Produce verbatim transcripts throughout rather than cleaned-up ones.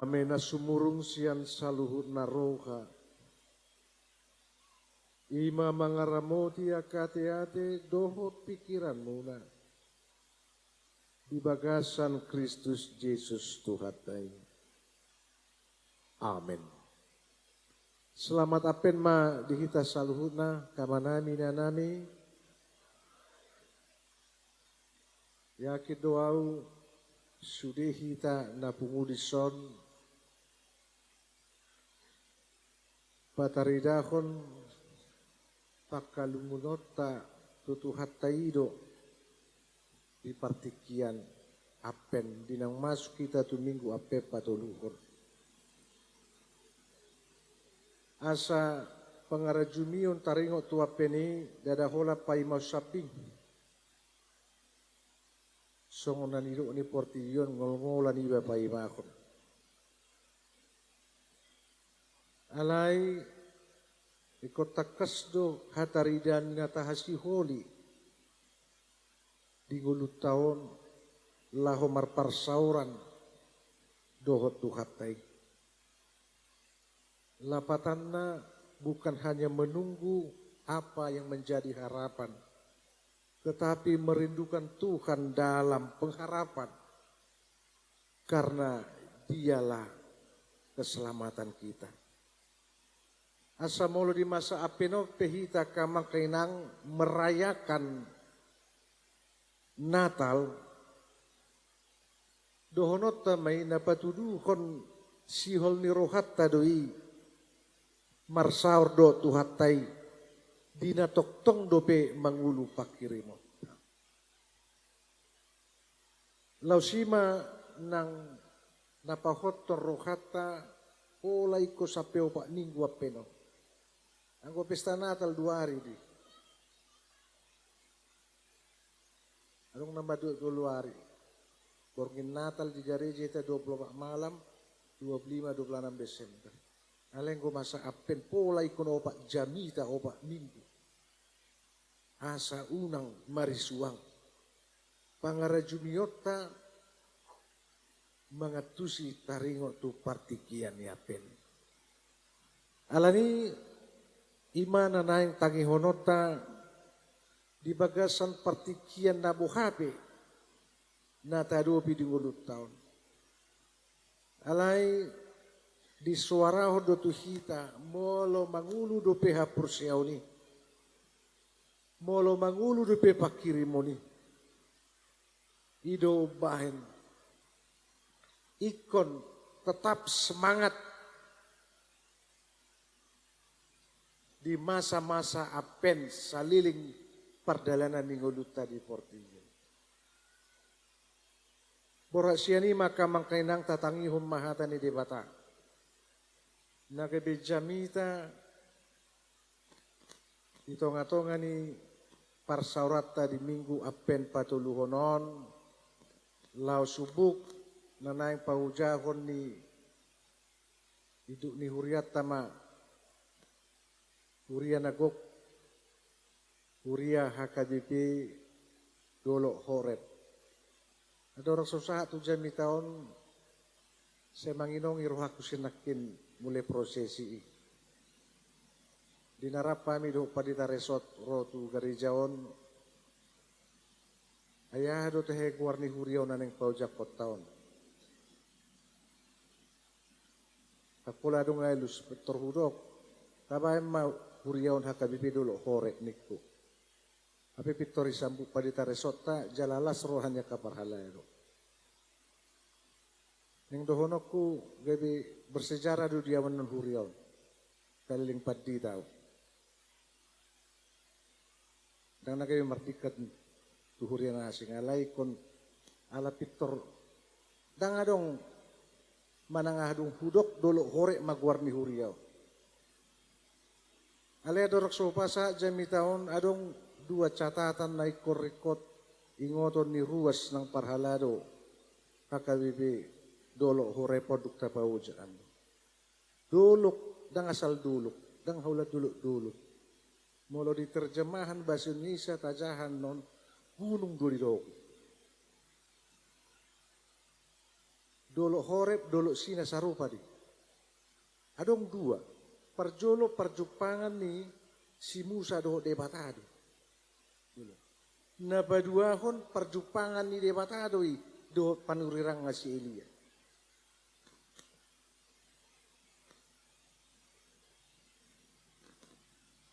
Dame na sumurung sian saluhut na roha, i ma mangaramoti angka ateate dohot pingkiranmuna di bagasan Kristus Jesus Tuhanta i. Amen. Selamat Advent ma di hita saluhutna, angka amanami, inanami. Yakin do ahu, sude hita na pungu dison, pataridahon pangkalungunonta tu Tuhanta i do di partingkian Advent, di naung masuk hita tu Minggu Advent patoluhon. Asa pangarajumion taringot tu Advent i, ndada holan paima sambing. Songon na nidok ni portibi on, ngolngolan iba paimahon. Alai ingkon tangkas do hataridaan na tahasiholi di ngolunta on laho marparsaoran dohot Tuhanta i. Lapatanna bukan hanya menunggu apa yang menjadi harapan, tetapi merindukan Tuhan dalam pengharapan, karena Dialah keselamatan kita. Asa molo di masa Advent on pe hita angka amang inang merayakan Natal, dohononta ma i na patuduhon sihol ni rohanta do i marsaor dohot Tuhanta i di na tongtong dope mangolu pangkirimon. Laos i ma nang na pahothon rohanta pola ingkon sampe opat minggu Advent on. Anggo pesta Natal dua ari do i. Adong na mandok tolu ari. Borngin Natal di gareja hita dua puluh opat malam, dua puluh lima, dua puluh enam Desember. Alai anggo masa Advent pola ingkon opat jamita, opat minggu. Asa unang marisuang pangarajumionta mangantusi taringot tu partingkian ni Advent. Alani i ma na naeng tangihononta di bagasan partingkian na boha pe na tahadopi di ngolunta on. Alai disoarahon do tu hita, molo mangolu dope haporseaon i, molo mangolu dope pangkirimon i, i do umbahen ingkon tetap semangat di masa-masa Advent saleleng pardalanan ni ngolunta di portibi on. Borat sian i ma angka amang inang tatangihon ma hata ni Debata na gabe jamita di tonga-tonga ni parsaoranta di Minggu Advent patoluhon on, laos subuk na naeng paojahon ni induk ni hurianta ma, huria na gok, huria H K B P Dolok Horeb. Andorang so sahat tu jamita on, sai manginongi rohangku sinangkin mulai prosesi i. Di na rap hami dohot Pandita Resort ro tu gareja on, ai aha do tahe goar ni huria on na naeng paojakhonta on. Ndang pola adong alus, pintor hudok, tabaen ma huria on H K B P Dolok Horeb ningku. Hape pintor disambut Pandita Resortta, jala las roha ni angka parhalado. Naeng dohononku gabe bersejarah do di awan on huria on. Saleleng pandita on. Ndang na gabe mardingkan tu huria na asing, alai ingkon ala pintor ndang adong manang aha dung hudok Dolok Horeb ma goar ni huria on. Alai andorang so hupasahat jamita on, adong dua catatan na ingkon ringkot ingoton ni ruas nang parhalado H K B P Dolok Horeb on dung tapaojak an. Dolok, ndang asal dolok, ndang holan dolok-dolok. Molo di terjemahan bahasa Indonesia tajaha annon gunung do didok i. Dolok Horeb, Dolok Sinai sarupa do i. Adong dua. Parjolo parjumpangan ni si Musa dohot Debata do. Na paduahon parjumpangan ni Debata do i dohot panurirangna si Elia.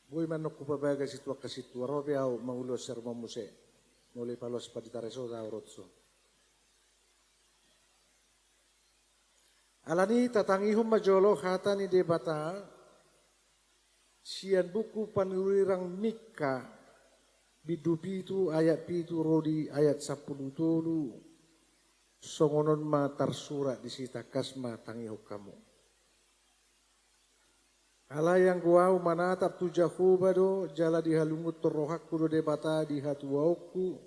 Boi ma annon hupabagas i tu angka sintua, ro pe au mangulahon sermon muse. Molo ipaloas Pandita Resort au ro tuson. Alani i tatangihon ma jolo hata ni Debata sian buku panurirang Mikha, bindu pitu ayat pitu ro di ayat sampulu tolu. Songon on ma tarsurat disi, tangkas ma tangihon hamu. Alai anggo au manatap tu Jahowa do, jala dihalungunhon rohangku do Debata di hatuaonku,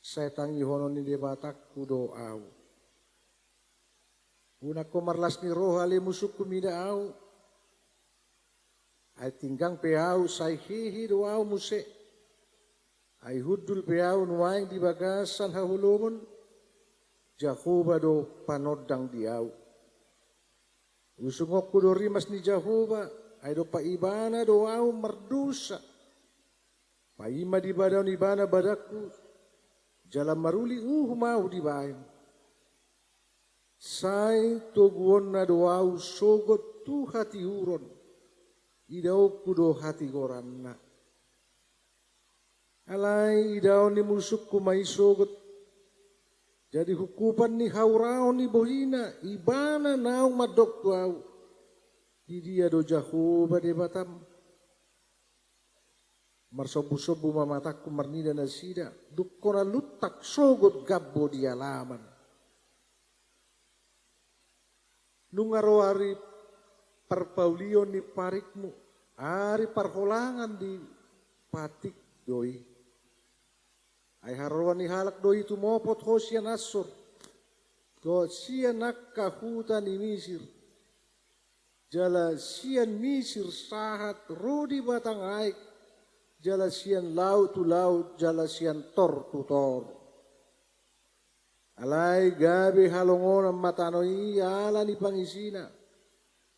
sai tangihonon ni Debatangku do au. Unang ho marlas ni roha ale musungku mida au. Ai tinggang pe au, sai hehe do au muse. Ai hundul pe au nuaeng di bagasan haholomon, Jahowa do panondang di au. Usungonku do rimas ni Jahowa, ai dompak Ibana do au mardosa. Paima dibadahon Ibana badangku, jala maruli uhum au dibahen. Sai toguonna do au sogot tu hatiuron, idaonku do hatigoranna. Alai idaon ni musungku ma i sogot, jadi hungkupan ni hauraon ni bohina, Ibana naung mandok tu au: Di dia do Jahowa Debatam? Marsombusombu ma matangku marnida nasida, dung hona luntak sogot gambo di alaman. Nunga ro ari parpaulion ni parikmu, ari parholangan ni patik do i. Ai haroroan ni halak do i tumopot ho sian Assur, dohot sian angka huta ni Misir. Jala sian Misir sahat ro di batang aek, jala sian laut tu laut, jala sian tor tu tor. Alai gabe halongonan ma tano i ala ni pangisina,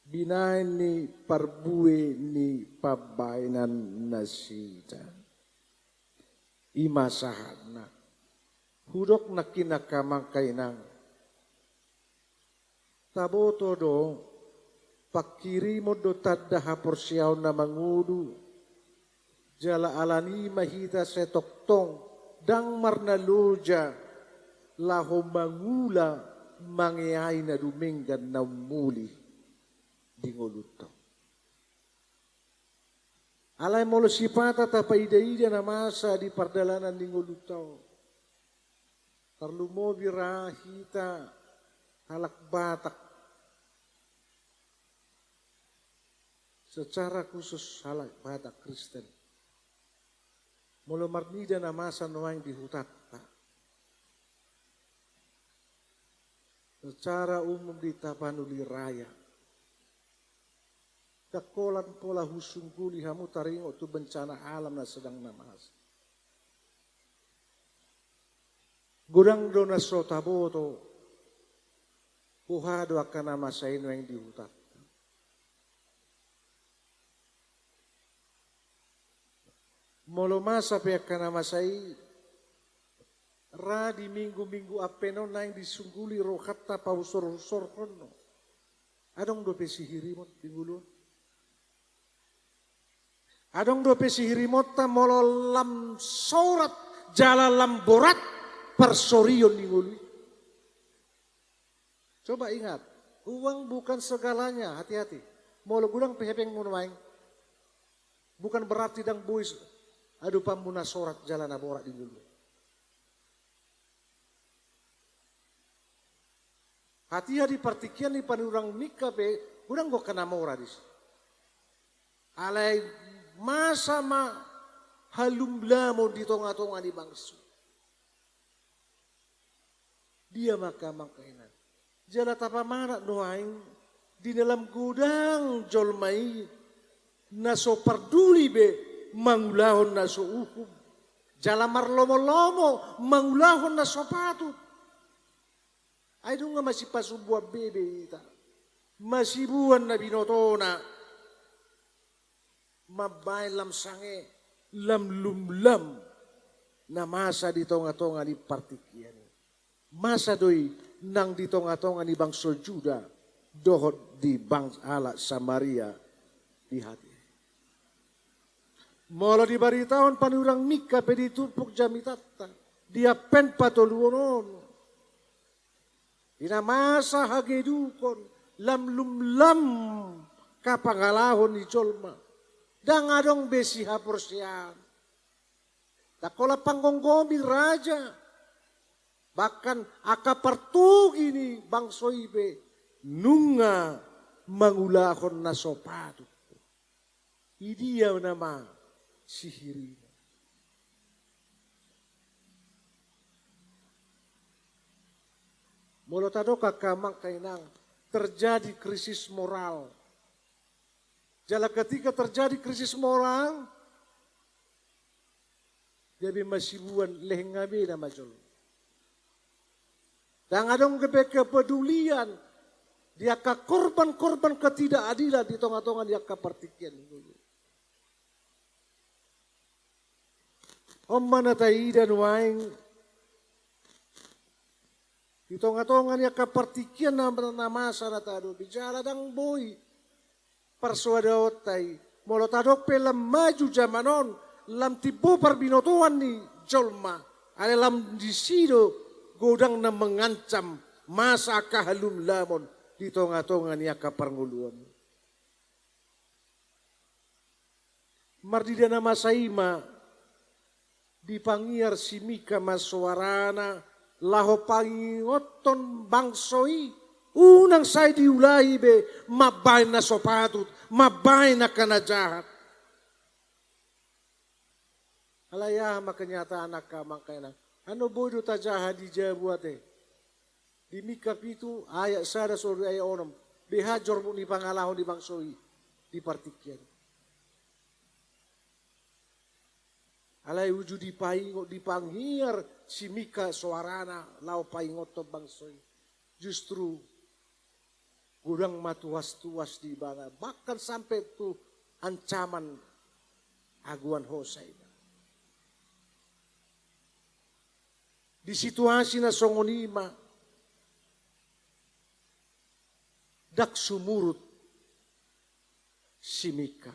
binahen ni parbue ni pambahenan nasida. I ma sahatna. Hudok nangkin angka amang, angka inang. Taboto do, panghirimon do tanda haporseaon na mangolu, jala alani i ma hita sai tongtong ndang marnaloja laho mangula mangeahi na dumenggan na ummuli di ngolunta on. Alai molo sipata tapaidaida na masa di pardalanan ni ngolunta on, tarlumobi ra hita halak Batak, secara khusus halak Batak Kristen. Molo marnida na masa nuaeng di hutanta, secara umum di Tapanuli Raya, ndang holan pola husungguli hamu taringot tu bencana alam na sedang na masa. Godang do na so taboto, boha do angka na masa i nuaeng di hutanta. Molo masa pe angka na masa i, ra di minggu-minggu Advent on naeng disungguli rohanta pausor-usorhon. Adong dope sihirimon di ngolu on? Adong dope sihirimonta molo lam sorat jala lam borat parsorion ni ngolu i? Coba ingat, uang bukan segalanya, hati-hati. Molo godang pe hepengmu nuaeng, bukan berarti ndang boi adopanmu na sorat jala na borat di ngolu. Hatiha di partingkian ni panurirang Mikha pe, godang do angka na mora disi. Alai masa ma halumlamon di tonga-tonga ni bangso. Dia ma angka amang, angka inang? Jala tapamanat nuaeng, di na lam godang jolma i na so parduli be mangulahon na so uhum, jala marlomo-lomo mangulahon na so patut. Ai nunga masipasumbuan be be hita. Masibuan na binotona. Mambaen lam sange, lam lumlam. Na masa di tonga-tonga ni partingkian i. Masa do i nang di tonga-tonga ni bangso Juda, dohot di bangso halak Samaria di hatiha. Molo dibaritahon panurirang Mika pe di turpuk jamitanta, di ampen patoluhon on. Di na masa hagedukon, lam lumlam angka pangalahon ni jolma. Ndang adong be sihaporseaon. Ndang holan panggomgomi raja. Bahkan angka partogi ni bangso i pe nunga mangulahon na so patut. Idia nama sihirina. Molo tadok angka amang angka inang, terjadi krisis moral. Jala ketika terjadi krisis moral, gabe masibuan leheng be nama jolma. Ndang adong gabe kepedulian di angka korban-korban ketidakadilan di tonga-tonga ni angka partingkian. On ma na taida nuaeng di tonga-tonga ni angka partingkian na, na masa na tahadopi, jala ndang boi parsoadaonta i. Molo tadok pe lam maju jaman on, lam timbo parbinotoan ni jolma, alai lam disi do godang na mengancam masa angka halumlamon di tonga-tonga ni angka parngoluon. Marnida na masa i ma dipangiar si Mika ma soarana laho paingothon bangso i, unang sai diulahi be mambaen na so patut, mambaen angka na jahat. Alai aha ma kenyataan angka amang angka inang? Annon boi do tajaha di jabu ate. Di Mika pitu ayat sada sahat tu ayat onom. Beha jorbut ni pangalahon ni bangso i di partingkian. Alai uju dipaingot, dipangiar si Mika soarana laho paingothon bangso i. Justru godang ma tuas-tuas di ibana, bahkan sampe tu ancaman hagoan hosa ibana. Di situasi na songon i ma, ndang sumurut si Mika.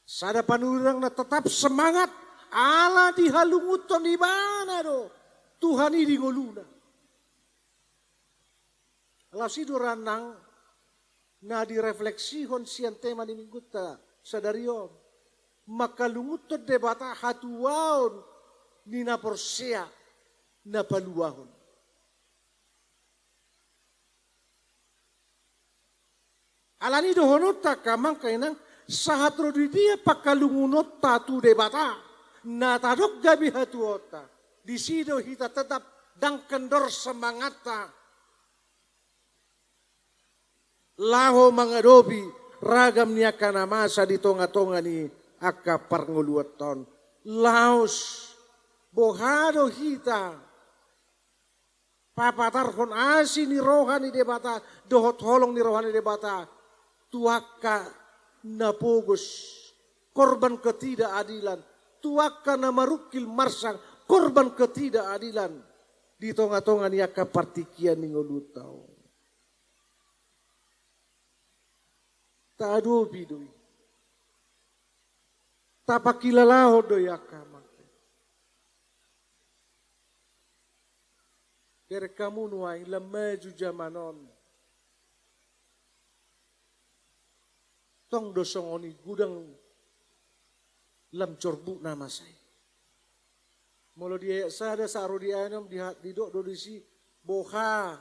Sada panurirang na tetap semangat, ala dihalungunhon ibana do Tuhan i di ngoluna. Laos i do ra nang na direfleksihon sian tema ni minggunta sadari on. Mangkalungunhon Debata hatuaon ni na porsea na paluahon. Alani dohononta angka amang angka inang, sahat ro di dia pangkalungunonta tu Debata, na tadok gabe hatuaonta, disi do hita tetap ndang kendor semangatta laho mangadopi ragam ni angka na masa di tonga-tonga ni angka parngoluanta on. Laos boha do hita papatarhon asi ni roha ni Debata dohot holong ni roha ni Debata tu angka na pogos, korban ketidakadilan, tu angka na marungkil marsang, korban ketidakadilan di tonga-tonga ni angka partingkian ni ngolunta on. Taadopi do i. Tapangkilalahon do i angka amang. Bereng hamu nuaeng lam maju jaman on. Tong do songon i godang lam jorbut na masa i. Molo di ayat sada sahat ro di ayat onom di ha-, didok do disi boha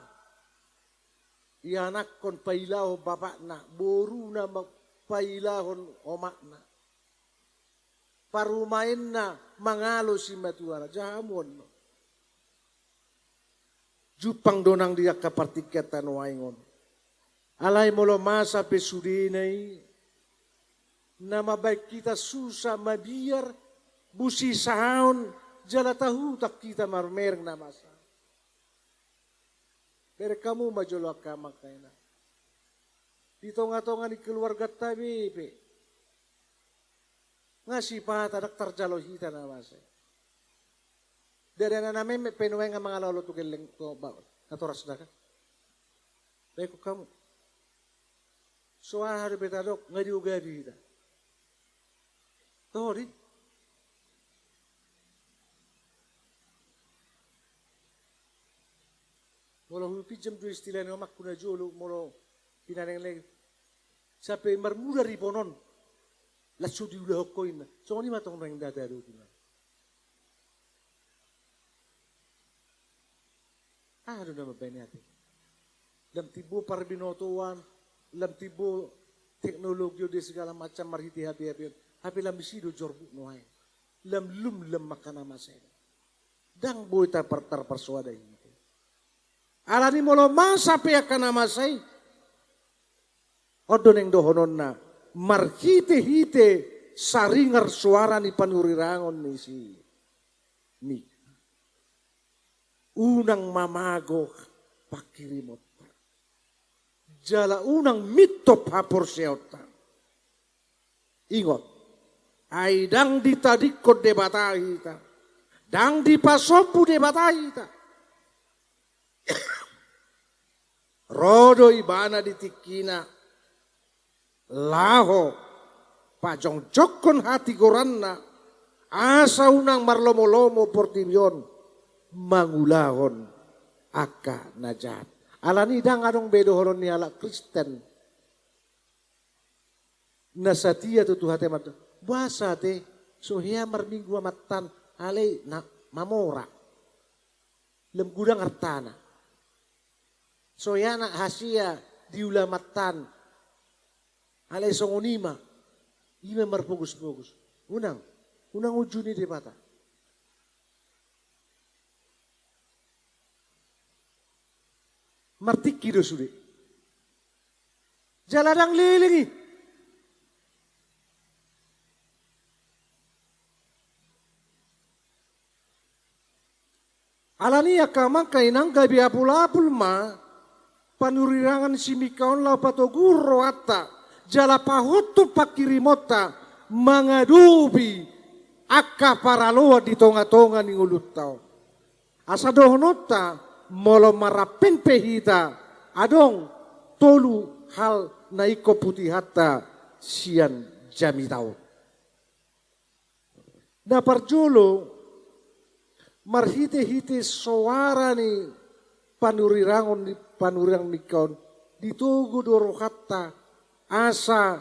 ianakhon pailahon bapakna, boruna ma-, pailahon omakna. Parumaenna mangalo simatuana, jaha hamu on. Jumpang do nang di angka partingkianta nuaeng on. Alai molo masa pe sudena i, na mambaen hita susa mabiar, busisaon, jala tahutan hita marumereng na masa. Bereng hamu ma jolo angka amang inang. Di tonga-tonga ni keluarganta be pe, nga sipata ndang tarjalo hita na masa i. Dada na na meme pe nuaeng nga mangalolo tu gelleng, tu ba-, natoras da kan. Baik hamu. So aha dope tadok, nga diogapi hita. Toho di. Molo hupinjam do istilah ni omakku na jolo, molo pinaneng lagi. Sampe marmula ribon on. Langsung diulahon ho inna. Songon i ma tong nuaeng ndada do di ma. Aha do na mambaen i ate? Lam timbo parbinotoan, lam timbo teknologi on di segala macam marhite H P H P on. Hape lam disi do jorbut nuaeng. Lam lum lam angka na masa i. Ndang boi ta par-, tarparsoada hita. Alani molo masa pe angka na masa i. On do naeng dohononna, marhite-hite saringar soara ni panurirangon ni si Mika. Unang mamago pangkirimonta. Jala unang mintop haporseaonta. Ingot, ai ndang ditadingkon Debata hita. Ndang dipasombu Debata hita. Ro do ibana di tingkina laho pajongjongkon hatigoranna, asa unang marlomo-lomo portibi on mangulahon angka na jahat. Alani ndang adong be dohonon ni halak Kristen na satia tu Tuhanta i mandok, boasa ate, so hea marminggu amanta an, alai na mamora. Lam godang artana. So hea na hasea diula amanta an. Alai songon i ma. I ma marpogos-pogos. Unang. Unang unjuni Debata. Martingki do sude. Jala ndang leleng i. Alani i angka amang inang, gabe apul-apul ma panurirangan si Mika on laho patoguhon rohanta, jala pahothon pangkirimonta mangadopi angka paraloan di tonga-tonga ni ngolunta on. Asa dohononta, molo marrampen pe hita, adong tolu hal na ingkon putihanta sian jamita on. Na parjolo, marhite-hite soara ni panurirangon ni panurirang Mika on, ditogu do rohanta asa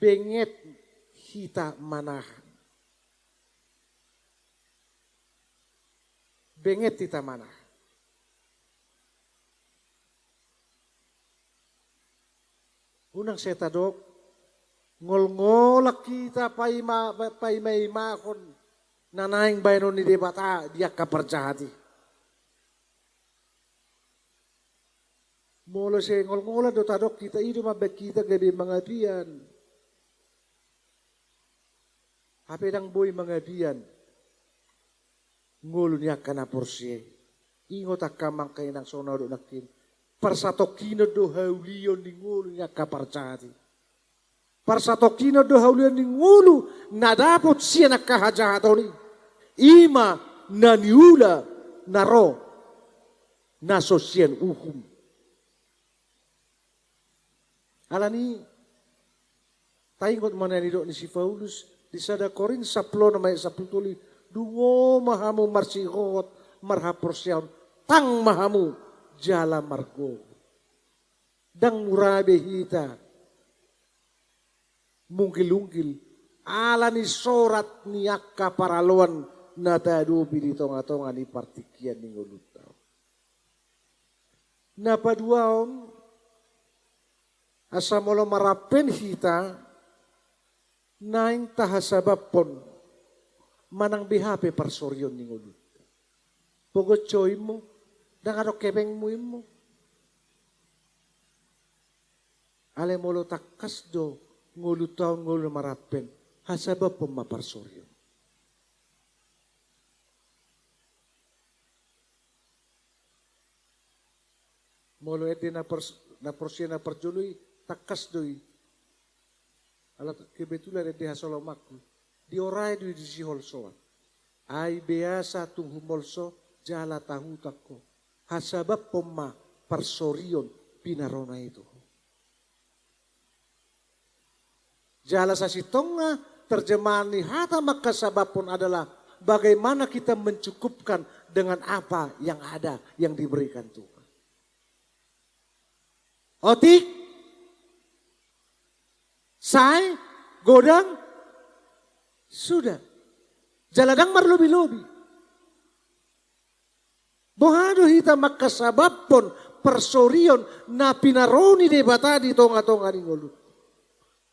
benget hita manahan. Benget hita manahan. Unang sai tadok, ngolngolan hita paima-, pa-, paima-imahon na naeng baenon ni Debata di angka parjahat i. Molo sai ngolngolan do tadok hita, i do mambaen hita gabe mangapian. Hape ndang boi mangapian ngolu ni angka na porsea i. Ingot angka amang inang, songon na hudok nangkin, parsatongkinan do haulion ni ngolu ni angka parjahat i. Parsatongkinan do haulion ni ngolu na dapot sian angka hajahaton i. I ma na niula na ro na so sian uhum. Alani i, taingot ma na nidok ni si Paulus di sada Korint sampulu onom ayat sampulu tolu i, dungo ma hamu marsihohot marhaporseaon, tang ma hamu jala margogo. Ndang mura be hita munggil-unggil alani sorat ni angka paraloan na taadopi di tonga-tonga ni partingkian ni ngolunta. Na paduahon, asa molo marrampen hita, naeng tahasabamhon manang beha pe parsorion ni ngolunta. Pogot so immu, ndang adong hepengmu immu. Alai molo tangkas do ngolunta on ngolu na marrampen, hasabamhon ma parsorion. Molo ende na pers-, na porsea na parjolo i, tangkas do i. Ala kebetulan ende hasolomanku. Diorai do i di siholsoan. Ai beasa tung humolso jala tahutan ho. Hasabamhon ma parsorion pinarona i tu ho. Jala sasintongna terjemahan ni hata mangkasabamhon adalah bagaimana kita mencukupkan dengan apa yang ada, yang diberikan Tuhan. Otik, sae, godang, suda. Jala ndang marlobi-lobi. Boha do hita mangkasabamhon parsorion na pinaroni Debata di tonga-tonga ni ngolu?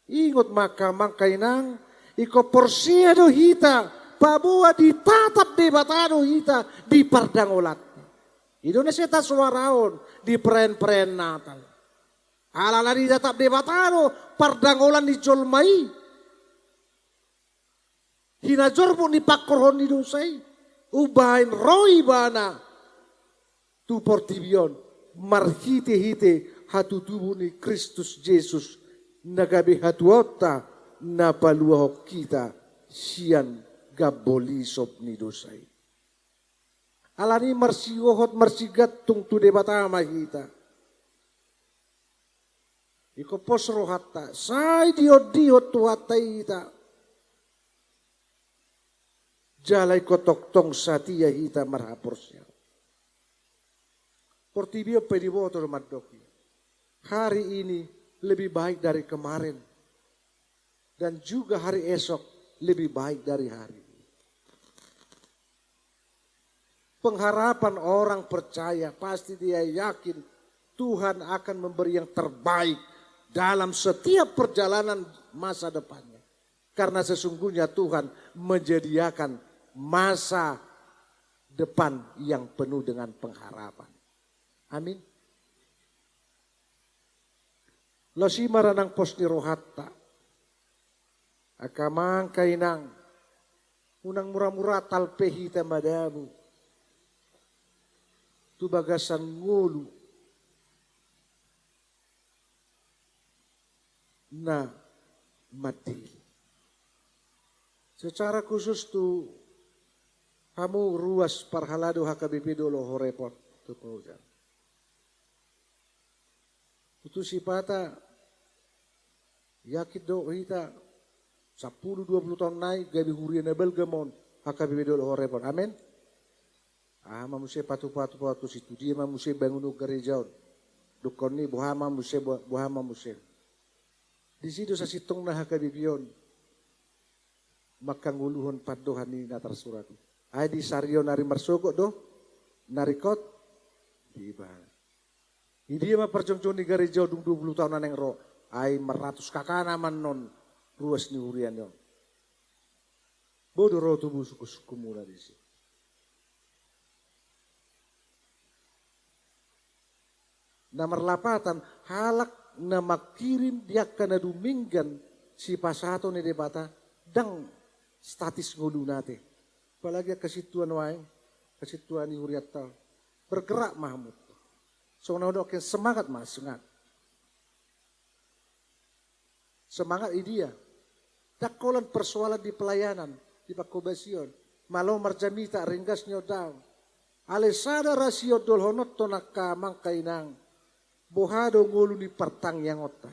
Ingot ma angka amang inang, ingkon porsea do hita, paboa ditatap Debata do hita di pardangolan. I do na sai tasuarahon di perayaan-perayaan Natal. Alana ditatap Debata do pardangolan ni jolma i. Hinajorbut ni pangkorhon ni dosa i, umbahen ro ibana tu portibi on, marhite-hite hatutubu ni Kristus Jesus, na gabe hatuaonta, na paluahon hita sian gambo lisop ni dosa i. Alani marsihohot marsigantung tu Debata ma hita. Ingkon pos rohanta, sai diondihon Tuhanta hita. Jala ingkon tongtong satia hita marhaporseaon. Portibi on pe diboto do mandok i. Hari ini lebih baik dari kemarin. Dan juga hari esok lebih baik dari hari ini. Pengharapan orang percaya, pasti dia yakin Tuhan akan memberi yang terbaik dalam setiap perjalanan masa depannya. Karena sesungguhnya Tuhan menyediakan masa depan yang penuh dengan pengharapan. Amin. Laos i ma ra nang pos ni rohanta. Angka amang, angka inang, unang mura-mura talpe hita madabu tu bagasan ngolu na mandele. Secara khusus tu hamu ruas parhalado H K B P Dolok Horeb on tu Penghujung. Tutu sipata, yakin do hita, sampulu dua pulu taon nai gabe huria na balga ma on H K B P Dolok Horeb on. Amen. Aha ma muse patupa-tupa tu situdia ma muse bangun gareja on. Dungkon ni boha ma muse, bo-, boha ma muse. Disi do sasintongna H K B P on mangkangoluhon pandohan ni na tarsurat i. Ai di sari on ari marsogot do na ringkot dibahen. Idia ma parjongjong ni gareja on dung dua pulu taon na naeng ro, ai maratus kakana ma annon ruas ni huria ni on. Boi do ro tubu sungkun-sungkunmuna disi. Na marlapatan, halak na mangkirim di angka na dumenggan sipasahaton ni Debata, ndang statis ngoluna ate. Apalagi angka sintua nuaeng, angka sintua ni hurianta. Bergerak ma hamu. Songon na hudok, semangat ma, semangat. Semangat idia. Ndang holan persoalan di pelayanan, di panghobasion. Malo marjamita, ringgas ni ondang. Alai sada ra siondolhononton angka amang, angka inang. Boha do ngolu ni partangiangonta.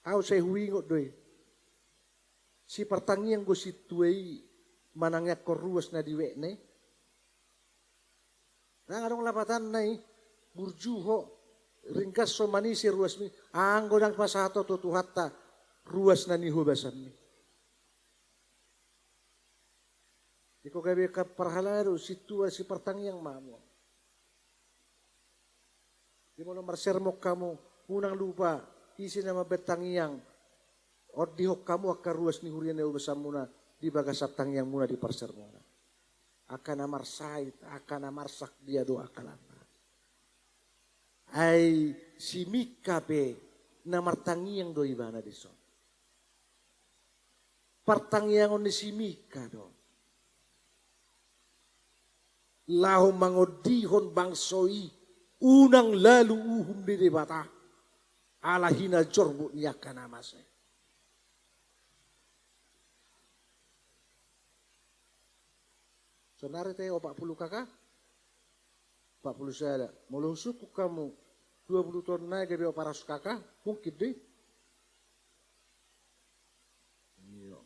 Au sai huingot do i. Sipartangiang do sintua i manangiangkon ruas na di wekna i. Ndang adong lapatanna i, burju ho, ringgas ho manise ruasmi, anggo ndang pasahaton tu Tuhanta ruas na nihobasanmi. Ingkon gabe angka parhalado, sintua, sipartangiang ma hamu. Jadi molo marsermon hamu, unang lupa, ise na mambahen tangiang, ondihon hamu angka ruas ni huria na nihobasanmuna di bagasan tangiangmuna di parsermonan. Angka na marsahit, angka na marsak dia do angka langa. Ai si Mika pe na martangiang do ibana dison. Partangiangon ni si Mika do. laho mangondihon bangso i unang lalu uhum ni Debata, ala hinajorbut ni angka na masa i. Sonari te opat pulu K K? Opat pulu sada. Molo husungkun hamu, dua pulu taon nai gabe opat ratus K K, mungkin do i. Iyo.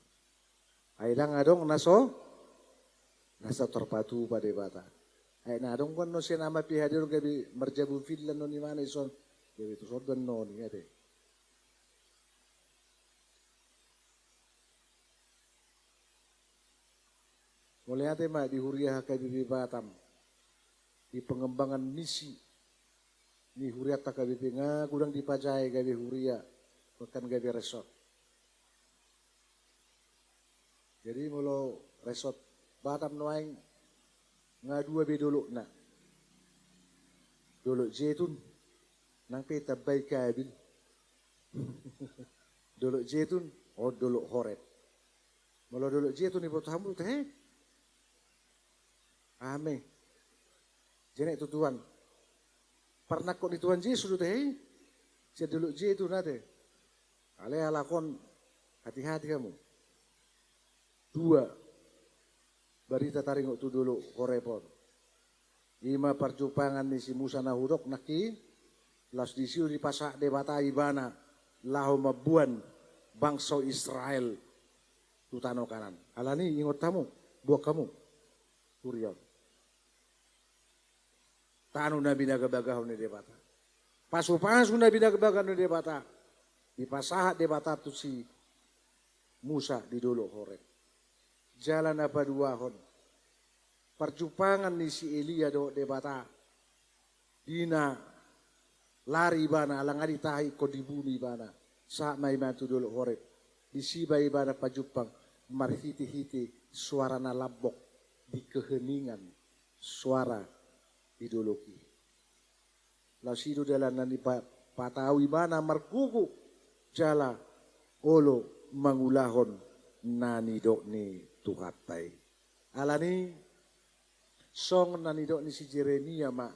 Ai ndang adong na so, na so tarpatupa Debata. Ai na adong kan na so nama pihadion gabe marjabu villa on, imana ison. Gabe tuson do annon i, ate. Mauliate ma di huria H K B P Batam, di pengembangan misi ni hurianta H K B P, nga godang dipajae gabe huria, bahkan gabe resort. Jadi molo resort Batam nuaeng nga dua be dolokna. Dolok Jetun, nang pe tambai Kabil. Dolok Jetun, o Dolok Horeb. Molo Dolok Jetun iboto hamu do tahe? Ame. Jenek tu Tuhan. Parnangkok ni Tuhan Jesus do tahe? Sian Dolok Jetun ate. Alai halak on, hati-hati hamu. Dua barita taringot tu Dolok Horeb on. Ima parjumpangan ni si Musa na hudok nangkin, laos disi do dipasahat Debata ibana laho mamboan bangso Israel tu tano Kanaan. Alani i ingot hamu, boan hamu huria on. Tano na binagabagahon ni Debata. Pasupasu na binagabagahon ni Debata. Dipasahat Debata tu si Musa di Dolok Horeb. Jala na paduahon, parjumpangan ni si Elia dohot Debata. Di na lari ibana, ala nga ditahi ingkon dibunu ibana. Sahat ma ibana tu Dolok Horeb. Disi ma ibana pajumpang marhitehite suara na lambok di keheningan suara di dolok i. Laos i do dalan na nipatau ibana margogo jala olo mangulahon na nidok ni Tuhanta i. Alani songon na nidok ni si Jeremia ma,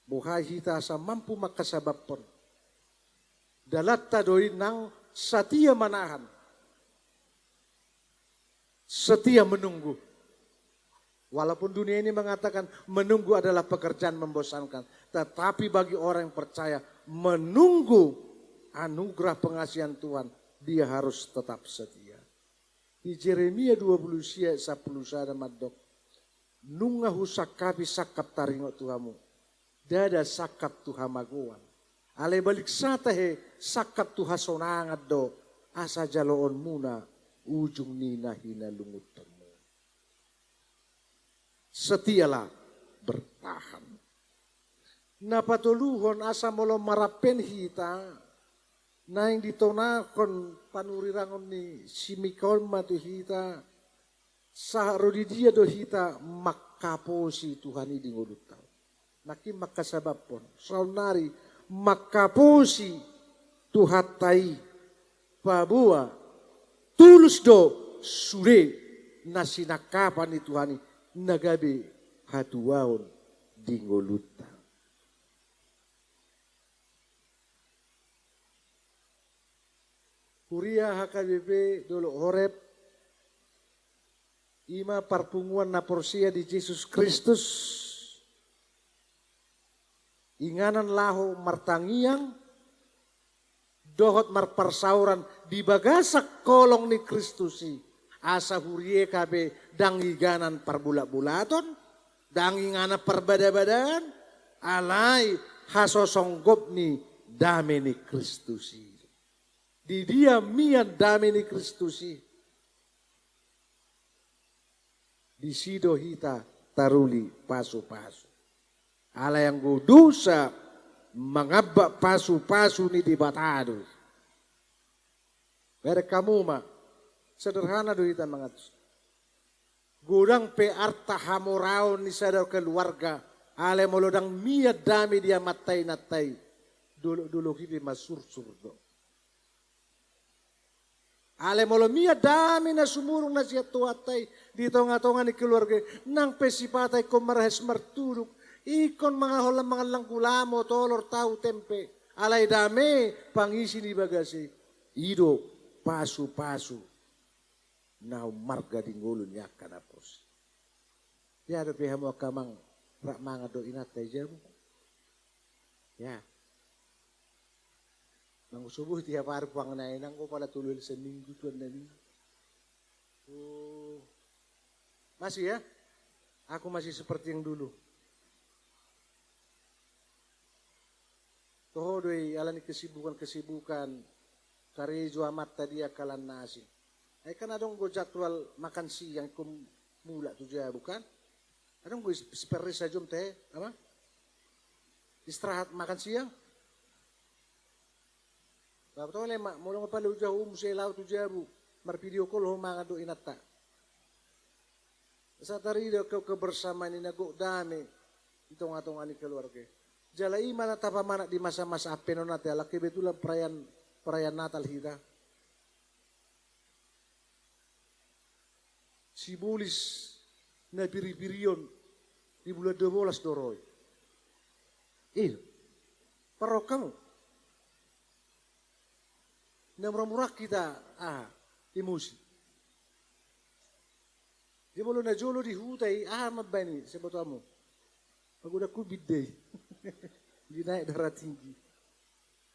boha hita asa mampu mangkasababhon. Dalanta do i nang satia manahan. Setia menunggu. Walaupun dunia ini mengatakan menunggu adalah pekerjaan membosankan, tetapi bagi orang yang percaya menunggu anugerah pengasihan Tuhan, dia harus tetap setia. Di Jeremia dua pulu sia sampulu sada mandok, nunga husangkapi sangkap taringot tu hamu. Ndada sangkap tu hamagoan. Alai balik sata he sangkap tu hasonangan do, asa jaloonmuna ujung ni na hinalungunhonmu. Setialah bertahan. Na patoluhon asa molo marapel hita, naeng ditonahon panurirangon ni si Mika on ma tu hita, sahat ro di dia do hita mangkaposi Tuhan i di ngolunta. Nangkin mangkasababhon, saonnari mangkaposi Tuhanta i, paboa tulus do sude na sinangkapan ni Tuhan i na gabe hatuaon di ngolunta. Huria H K B P Dolok Horeb, ima parpunguan na porsea di Jesus Kristus, inganan laho martangiang dohot marparsaoran di bagasan holong ni Kristus i, asa huria H K B P ndang inganan parbulatbulaton, ndang inganan parbadabadaan, alai hasosonggop ni dame ni Kristus i. Di dia mian dame ni Kristus i, disi do hita taruli pasupasu. Alai anggo dosa mangamba pasupasu ni Debata do. Bereng hamu ma, sederhana do hita mangantusi. Godang pe arta hamoraon ni sada keluarga, alai molo ndang mian dame di amanta inanta i, dolok-dolok i pe masursur do. Alai molo mian dame na sumurung na sian Tuhanta i di tonga-tonga ni keluarga i, nang pe sipata ingkon marhias martudu, ingkon mangallang-allang gulamo, tolor, tahu, tempe. Alai dame pangisi ni bagas i, i do pasu-pasu na ummarga di ngolu ni angka naposo. Ia dope hamu angka amang rap mangan dohot inanta i jabu. Ia. Nang so boi tiap ari puang na i, nang go pala tolu hali saminggu, tolu hali na minggu. Oh. Masih ya? Aku masih seperti yang dulu. Toho do i ala ni kesibukan-kesibukan, karejo amanta di angka lan na asing. Ai kan adong do jadwal makan siang ingkon mulak tu jabu kan? Adong do is-, siperre sajom te, apa? Istirahat makan siang. Bah, betul ma, molo nga pala uja ho muse laho tu jabu, marvideo call ho mangan dohot inanta. Asa tarida ke-, kebersamaan i na gok dame di tonga-tonga ni keluarga. Jala i ma na tapamanat di masa-masa Advent on ate, ala kebetulan perayaan, perayaan Natal hita. Sibolis na piri-piri on di bulan dua belas do ro i. Ih, parrohahon hamu. Na mura-mura hita, aha, emosi. Jadi molo na jolo di huta i, aha mambaen i, siboto hamu? Pagodangku bidda i. Di naik darah tinggi.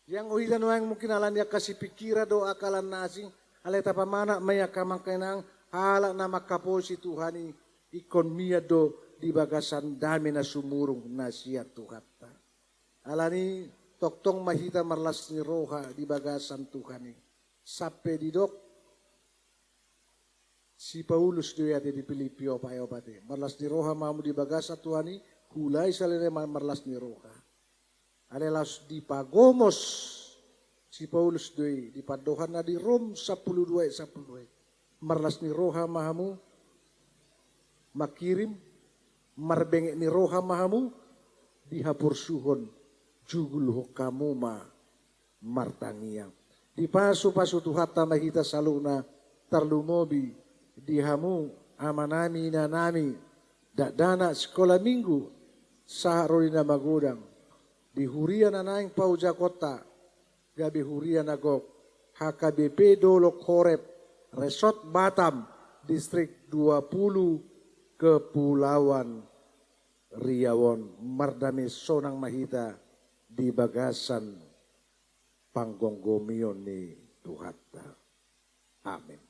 Jadi anggo hita nuaeng mungkin ala ni angka sipingkiran dohot angka lan na asing, alai tapamanat ma i angka amang inang, halak na mangkaposi Tuhan i, ingkon mian do di bagasan dame na sumurung na sian Tuhanta. Ala ni tongtong ma hita marlas ni roha di bagasan Tuhan i. Sampe didok si Paulus do i ate di Pilippi opat, opat i. Marlas ni roha ma hamu di bagasan Tuhan i, huulai salelengleleng ma marlas ni roha. Alai laos dipagomos si Paulus do i di pandohanna di Rom sampulu dua ayat sampulu dua i. Marlas ni roha ma hamu mangkirim, marbenget ni roha ma hamu di haporsuhon, jugulhon hamu ma martangiang. Dipasu-pasu Tuhanta ma hita saluhutna, tarlumobi di hamu amanami, inanami, dakdanak sikola minggu sahat ro di na magodang, di huria na naeng paojakonta, gabe huria na gok, H K B P Dolok Horeb, Resort Batam, Distrik dua puluh, Kepulauan Riau on. Mardame sonang ma hita di bagasan panggomgomion ni Tuhanta. Amen.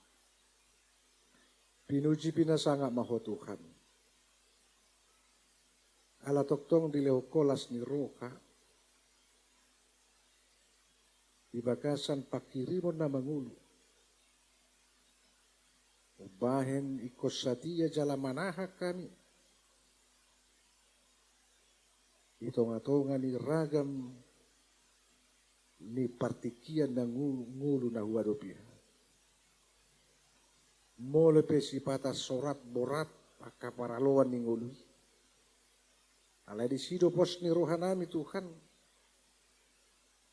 Pinuji pinasangap ma Ho Tuhan. Ala tongtong dilehon Ho las ni roha di bagasan pangkirimon na mangolu. Umbahen ingkon satia jala manahan hami di tonga-tonga ni ragam ni partingkian na ngu-, ngolu na huadopi hami. Molo pe sipata sorat borat angka paraloan ni ngolu i, alai disi do pos ni rohanami Tuhan.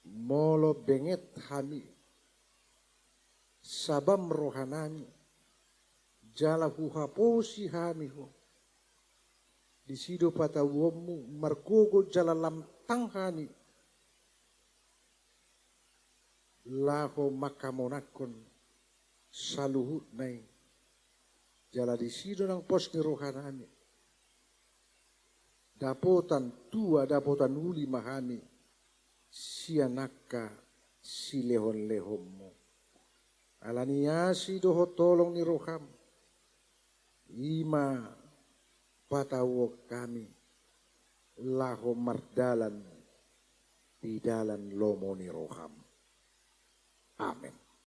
Molo benget hami, sabam rohanami, jala huhaposi hami Ho, disi do patauonmu, margogo jala lam tang hami laho manghamonangkon saluhutna i. Jala disi do nang pos ni rohanami. Dapotan tua, dapotan uli ma hami sian angka silehon-lehonmu. Ala ni asi dohot holong ni roham, i ma patauon hami laho mardalan di dalan lomo ni roham. Amen.